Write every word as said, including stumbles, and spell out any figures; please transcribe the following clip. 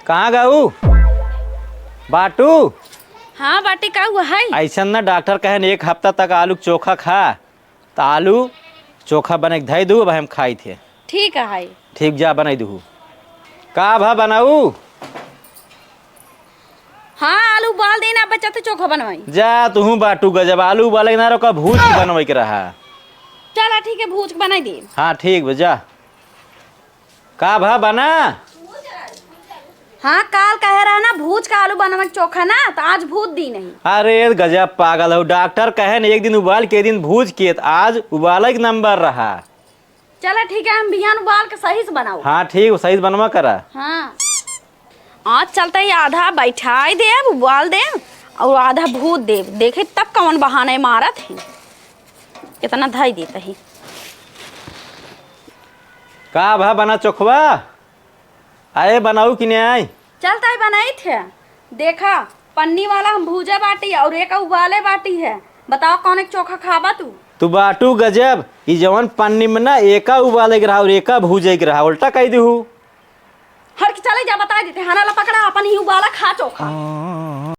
कहाँ गऊ बाटू? हाँ बाटी, का हुआ है? अइसन ना, डॉक्टर कहन एक हफ्ता तक आलू के चोखा खा, त आलू चोखा बने के धई दू, अब हम खाई थे। ठीक है। ठीक, जा बनाई दू। का भा बनाऊ? हाँ, आलू उबाल देना, बच्चा तो चोखा बनवाई। जा तुहू बाटू गजब, आलू उबाले के ना रहो, का भूज के बनवाई के रहा। चला ठीक है, भूज के बनाई दे। हाँ ठीक बा, जा। का भा बना? हाँ, काल कहे रहा ना भूज का आलू बनवा के चोखा ना, तो आज भूज दी नहीं। अरे गजब पागल हो, डॉक्टर कहे न एक दिन उबाल के एक दिन भूज के, तो आज उबाले के नंबर रहा। चला ठीक है, हम बिहान उबाल के सही से बनाओ। हाँ ठीक, सही से बनवा करा। हाँ। आज चलते ही आधा बैठाई देब, उबाल देब और आधा भूज देब, देखे तब कौन बहाने मारत है। इतना धई देते ही। का भा बना चोखवा? अरे बनाऊ कि नहीं? चलते ही बनाई थे। देखा, पन्नी वाला हम भूजे बाटी और एक उबाले बाटी है। बताओ कौन एक चोखा खाबा तू? तू बाटू गजब, ई जवन पन्नी में ना एका उबाले के रहा और एका भूजे के रहा, उल्टा कह दू। हट के चले जा, बता देते, हाना ला पकड़ा, अपन ही उबाला खा चोखा।